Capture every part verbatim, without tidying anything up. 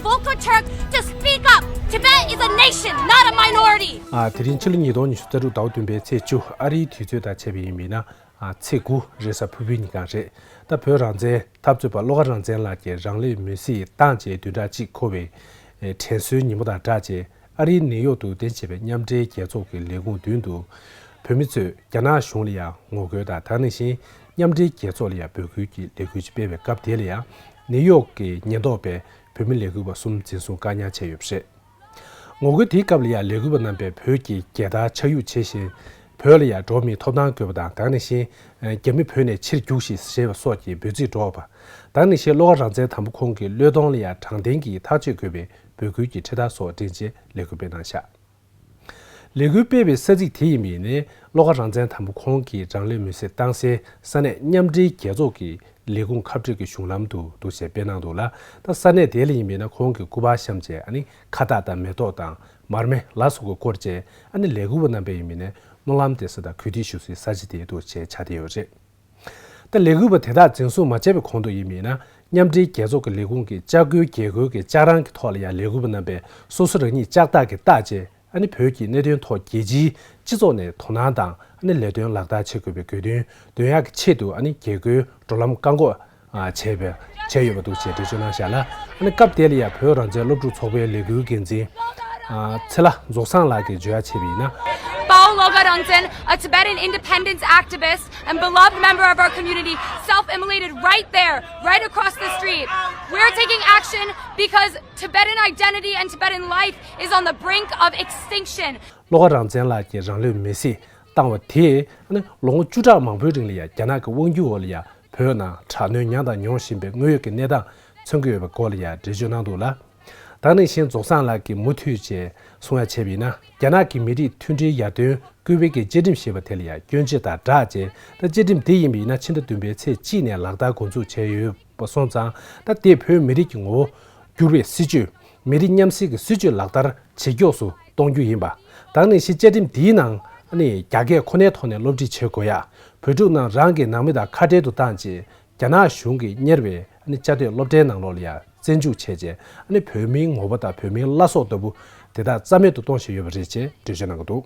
Volker Turk to speak up. Tibet is a nation, not a minority. ཨ། དེ་རིང་ཕྱི་ལོ་ཉིས་སྟོང་ཉི་ཤུ་རྩ་དྲུག་ཟླ་བ་བདུན་པའི་ཚེས་བཅུ། ཨ་རིའི་དུས་ཚོད་དང་བྱས་པ་ཡིན་པས་ན། ཨ། ཚེས་དགུ་རེས་གཟའ་ཕུར་བུའི་ཉིན་གང་རེད། ད་བོད་རང་བཙན་འཐབ་རྩོད་པ་བློ་དགའ་རང་བཙན་ལགས་ཀྱིས་རང་ལུས་མེར་སྲེག་བཏང་རྗེས་བདུན་ཕྲག་གཅིག་འཁོར་བའི་དྲན་གསོའི་ཉིན་མོ་དང་སྦྲགས་རྗེས། ཨ་རིའི་ནིའུ་ཡོག་ཏུ་རྟེན་བྱས་པའི་མཉམ་འབྲེལ་རྒྱལ་ཚོགས་ཀྱི་ལས་ཁུངས་མདུན་དུ། བོད་མི་ཚོས་རྒྱ་ནག་གཞུང་ལ་ཡང་ངོ་རྒོལ་དང་། དེ་ནང་བཞིན་མཉམ་འབྲེལ་རྒྱལ་ཚོགས་ལ་ཡང་འབོད་སྐུལ་གྱི་ལས་འགུལ་ཅིག་སྤེལ་བའི་སྐབས་དེ་ལ་ཡང་། ནིའུ་ཡོག་གི་ཉེན་རྟོག་པས་བོད་མི་ལས་འགུལ་བ་གསུམ་འཛིན་བཟུང་བཀག་ཉར་བྱས་ཡོད་པ་རེད། ངོ་རྒོལ་དེའི་སྐབས་ལ་ཡང་ལས་འགུལ་བ་རྣམ་པས་བོད་ཀྱི་རྒྱལ་དར་ཕྱག་གཡུག་བྱེད་བཞིན། བོད་ལ་ཡང་འགྲོ་བ་མིའི་ཐོབ་ཐང་དགོས་པ་དང་། དེ་ནང་བཞིན་རྒྱ་མི་བོད་ནས་ཕྱིར་རྒྱུགས་ཤིག་ཞེས་པ་སོགས་ཀྱི་འབོད་ཚིག་སྒྲོག་པ། དེ་ནང་བཞིན་བློ་དགའ་རང་བཙན་དམ་པ་ཁོང་གི་བློས་གཏོང་ལ་ཡང་དྲང་བདེན་གྱི་ཐག་གཅོད་དགོས་པའི་འབོད་སྐུལ་གྱི་འཕྲེད་དར་སོགས་སྒྲེང་བྱས་ལས་འགུལ་སྤེལ་གནང་བཞག། ལས་འགུལ་སྤེལ་བའི་ས་ཚིགས་དེ་ཡིན་པ་ཡིན་ནའི། བློ་དགའ་རང་བཙན་དམ་པ་ཁོང་གིས་རང་ལུས་མེར་སྲེག་བཏང་སའི་ས་གནས་མཉམ་འབྲེལ་རྒྱལ་ཚོགས་ཀྱི་ལས་ཁུངས་ཁ་སྤྲོད་ཀྱི་གཞུང་ལམ་དུ་འདུག་ཅེས་སྤེལ་གནང་འདུག་ལ། ད་ས་གནས་དེ་ལ་ཡིན་པ་ཡིན་ན། ཁོང་གིས་སྐུ་པར་བཤམས་བྱས། ཨ་ནི་ཁ་བཏགས་དང་མེ་ཏོག་དང་མར་མེ་ལ་སོགས་ཀྱིས་བསྐོར་བྱས། ཨ་ནི་ལས་འགུལ་བ་རྣམ་པས་ཡིན་པ་ཡིན་ན་སྨོན་ལམ་འདེབས་ས་དང་གུས་འདུད་ཞུ་སའི་ས་ཆ་དེ་འདུག་ཅེས་ཆགས་བསྡད་ཡོད་རེད། ད་ལས་འགུལ་བ་དེ་དག་འཛིན་བཟུང་མ་བྱས་པའི་གོང་དུ་ཡིན་པ་ཡིན་ན། མཉམ་འབྲེལ་རྒྱལ་ཚོགས་ཀྱི་ལས་ཁུངས་ཀྱི་ལྕགས་སྒོའི་རྒྱལ་སྒོའི་གི་ལྕགས་རང་གི་ཐོག་ལ་ཡང་ལས་འགུལ་བ་རྣམ་པས་སོ་སོ་རང་ཉིད་ལྕགས་ཐག་གིས་བཏགས་རྗེས། ཨ་ནི་བོད་ཀྱི་གནད་དོན་ཐོག་རྒྱལ་སྤྱིའི་སྤྱི་ཚོགས་ནས་དོ་སྣང་དང་། ཨ་ནི་ལས་དོན་ལག་བསྟར་བྱེད་དགོས་པའི་དགོས་འདུན་འདོན་ཡག་གི་ཆེད་དུ། ཨ་ནི་རྒྱལ་སྒོའི་འགྲོ་ལམ་བཀག་འགོག་ཨ། བྱས་པའི་བྱས་ཡོད་པ་འདུག་ཅེས་འགྲེལ་བརྗོད་གནང་བཞག་ལ། ཨ་ནི་སྐབས་དེ་ལ་ཡང་བོད་རང་བཙན་སློབ་ཕྲུག་ཚོགས་པའི་ལས་འགུལ་འགན་འཛིན། ཨ། ཚེ་ལྷ་རྫོགས་བཟང་ལགས་ཀྱིས་བརྗོད་ཡག་བྱས་པ་ཡིན་ན། Pawo Loga Rangzen, a Tibetan independence activist and beloved member of our community, self-immolated right there, right across the street. We're taking action because Tibetan identity and Tibetan life is on the brink of extinction. བློ་དགའ་རང་བཙན་ལགས་ཀྱིས་རང་ལུས་མེར་སྲེག་བཏང་བ་དེས། ཨ་ནི་ལོ་ངོ་བཅུ་ཕྲག་མང་པོའི་རིང་ལ་ཡང་རྒྱ་ནག་གི་དབང་སྒྱུར་འོག་ལ་ཡང་བོད་ནང་དྲག་གནོན་མྱངས་དང་མྱོང་བཞིན་པའི་དངོས་ཡོད་ཀྱི་གནས་སྟངས་མཚོན་གྱི་ཡོད་པའི་སྐོར་ལ་ཡང་འགྲེལ་བརྗོད་གནང་འདུག་ལ། དེ་ནང་བཞིན་རྫོགས་བཟང་ལགས་ཀྱིས་མུ་མཐུད་བྱས་གསུང་ཡ་བྱས་པ་ཡིན་ན། རྒྱ་ནག་གི་མི་རིགས་མཐུན་སྒྲིལ་ཡར་ཐོན་སྐུལ་སྤེལ་གྱི་བཅའ་ཁྲིམས་ཞེས་པ་དེ་ལ་ཡང་སྐྱོན་བརྗོད་དང་སྦྲགས་བྱས། ད་བཅའ་ཁྲིམས་དེ་ཡིན་པ་ཡིན་ན་ཕྱི་ཟླ་བདུན་པའི་ཚེས་གཅིག་ནས་ལག་བསྟར་འགོ་འཛུགས་བྱས་ཡོད་པ་སོང་ཙང་། ད་དེས་བོད་མི་རིགས་ཀྱི་ངོ་བོ་བསྒྱུར་བའི་སྲིད་བྱུས། མི་རིགས་མཉམ་བསྲེས་ཀྱི་སྲིད་བྱུས་ལག་བསྟར་ཇེ་མགྱོགས་སུ་གཏོང་རྒྱུ་ཡིན་པ། དེ་ནང་བཞིན་བཅའ་ཁྲིམས་འདིའི་ནང་། ཨ་ནི་རྒྱ་སྐད་ཁོ་ནའི་ཐོག་ནས་སློབ་ཁྲིད་བྱེད་དགོས་ཡ། བོད་ཕྲུག་རྣམས་རང་གི་ནང་མི་དང་ཁ་བྲལ་དུ་བཏང་རྗེས། རྒྱ་ནག་གཞུང་གིས་གཉེར་བའི་ཨ་ནི་བཅའ་སྡོད་སློབ་གྲྭའི་ནང་ལོགས་ལ་ཡང་བཙན་འཇུག་བྱས་རྗེས། ཨ་ནི་བོད་མིའི་ངོ་བོ་དང་བོད་མིའི་བླ་སྲོག་ལྟ་བུ་དེ་དག་རྩ་མེད་དུ་གཏོང་བཞིན་ཡོད་པ་རེད་ཅེས་འགྲེལ་བརྗོད་གནང་གི་འདུག།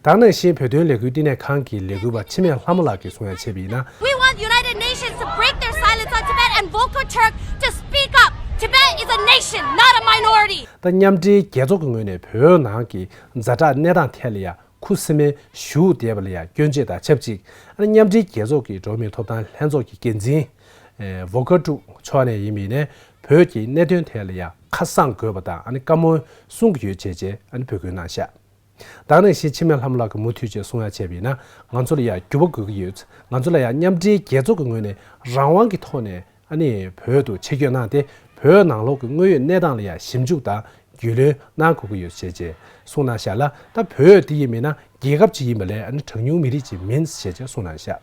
དེ་ནང་བཞིན་བོད་དོན་ལས་འགུལ་བསྟི་གནས་ཁང་གི་ལས་འགུལ་བ་འཆི་མེད་ལྷ་མོ་ལགས་ཀྱིས་གསུང་ཡ་བྱས་པ་ཡིན་ན། We want United Nations to break their silence on Tibet and Volker Turk to speak up. Tibet is a nation, not a minority. ད་མཉམ་འབྲེལ་རྒྱལ་ཚོགས་ཀྱི་ངོས་ནས་བོད་ནང་གི་ཛ་དྲག་གནས་སྟངས་ཐད་ལ་ཡང་ཁུ་སིམ་མེར་བཞུགས་བསྡད་པ་ལ་ཡང་སྐྱོན་བརྗོད་དང་ཆབས་ཅིག། ཨ་ནི་མཉམ་འབྲེལ་རྒྱལ་ཚོགས་ཀྱི་འགྲོ་བ་མིའི་ཐོབ་ཐང་ལྷན་ཚོགས་ཀྱི་འགན་འཛིན། ཨེ། ཝོ་ཀར་ཊུག་མཆོག་ནས་ཡིན་པ་ཡིན་ནའི་བོད་ཀྱི་གནད་དོན་ཐད་ལ་ཡང་ཁ་གསང་དགོས་པ་དང་། ཨ་ནི་བཀའ་མོལ་གསུང་གི་ཡོད་ཅེས་བྱས། ཨ་ནི་འབོད་སྐུལ་གནང་བཞག། དེ་ནང་བཞིན་འཆི་མེད་ལྷ་མོ་ལགས་ཀྱིས་མུ་མཐུད་བྱས་གསུང་ཡ་བྱས་པ་ཡིན་ན། ང་ཚོ་ལ་ཡང་འགྱུར་བ་དགོས་ཀྱི་ཡོད། ང་ཚོ་ལ་ཡང་མཉམ་འབྲེལ་རྒྱལ་ཚོགས་ཀྱི་ངོས་ནས་རང་དབང་གི་ཐོག་ནས། ཨ་ནི་བོད་དུ་ཆེད་བསྐྱོད་གནང་སྟེ། བོད་ནང་ལོགས་ཀྱི་དངོས་ཡོད་གནས་སྟངས་ལ་ཡང་ཞིབ་འཇུག་དང་རྒྱུས་ལོན་གནང་དགོས་ཀྱི་ཡོད་ཅེས་བྱས་གསུངས་གནང་བཞག་ལ། ད་བོད་འདི་ཡིན་མིན་ན་རྒྱལ་ཁབ་ཅིག་ཡིན་པ་ལས། ཨ་ནི་གྲངས་ཉུང་མི་རིགས་ཅིག་མིན་ཞེས་བྱས་གསུངས་གནང་བཞག།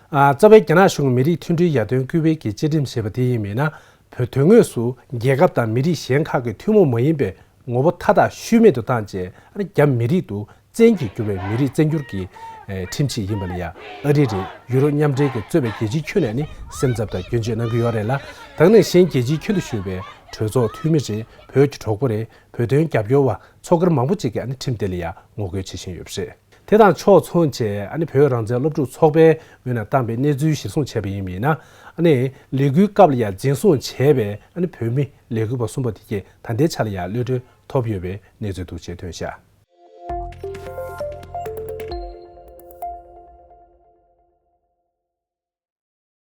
ཨ། རྩ་བའི་རྒྱ་ནག་གཞུང་གི་མི་རིགས་མཐུན་སྒྲིལ་ཡར་ཐོན་སྐུལ་སྤེལ་གྱི་བཅའ་ཁྲིམས་ཞེས་པ་དེ་ཡིན་མིན་ན། བོད་དོན་དངོས་སུ་རྒྱལ་ཁབ་དང་མི་རིགས་གཞན་ཁག་གི་ཐུན་མོང་མ་ཡིན་པའི་ངོ་བོ་མཐའ་དག་ཤུལ་མེད་དུ་བཏང་བྱས། ཨ་ནི་རྒྱ་མི་རིགས་དུ་བཙན་གྱིས་བསྒྱུར་བའི་མི་རིགས་བཙན་བསྒྱུར་གྱི། ཨེ། ཁྲིམས་ཆད་ཡིན་པ་ལ་ཡང་། ཨ་རི་རེད། ཡུ་རོབ་མཉམ་འབྲེལ་གྱིས་གཙོས་པའི་རྒྱལ་སྤྱིའི་ཁྱོན་ནས་ནི་སེམས་འཚབ་དང་སྐྱོན་བརྗོད་གནང་གི་ཡོད་རེད་ལ། དེ་ནང་བཞིན་རྒྱལ་སྤྱིའི་ཁྱོན་དུ་ཞུགས་པའི་གྲོས་ཚོགས་འཐུས་མི་རེད། བོད་ཀྱི་གྲོགས་པོ་རེད། བོད་དོན་རྒྱབ་སྐྱོར་བ་ཚོགས་སྒེར་མང་པོ་ཅིག་གིས། ཨ་ནི་ཁྲིམས་དེ་ལ་ཡང་ངོ་རྒོལ་བྱེད་བཞིན་ཡོད་པ་རེད། དེ་དང་ཕྱོགས་མཚུངས་བྱས། ཨ་ནི་བོད་རང་བཙན་སློབ་ཕྲུག་ཚོགས་པའི་ངོས་ནས་བཏང་པའི་གནས་ཚུལ་གཞིར་བཟུང་བྱས་པ་ཡིན་པ་ཡིན་ན། ཨ་ནི་ལས་འགུལ་སྐབས་ལ་ཡང་འཛིན་བཟུང་བྱས་པའི། ཨ་ནི་བོད་མི་ལས་འགུལ་བ་གསུམ་པོ་དེ་གས་ད་ལྟའི་ཆ་ལ་ཡང་གློད་གྲོལ་ཐོབ་ཡོད་པའི་གནས་ཚུལ་འདུག་ཅེས་ཐོན་ཤག།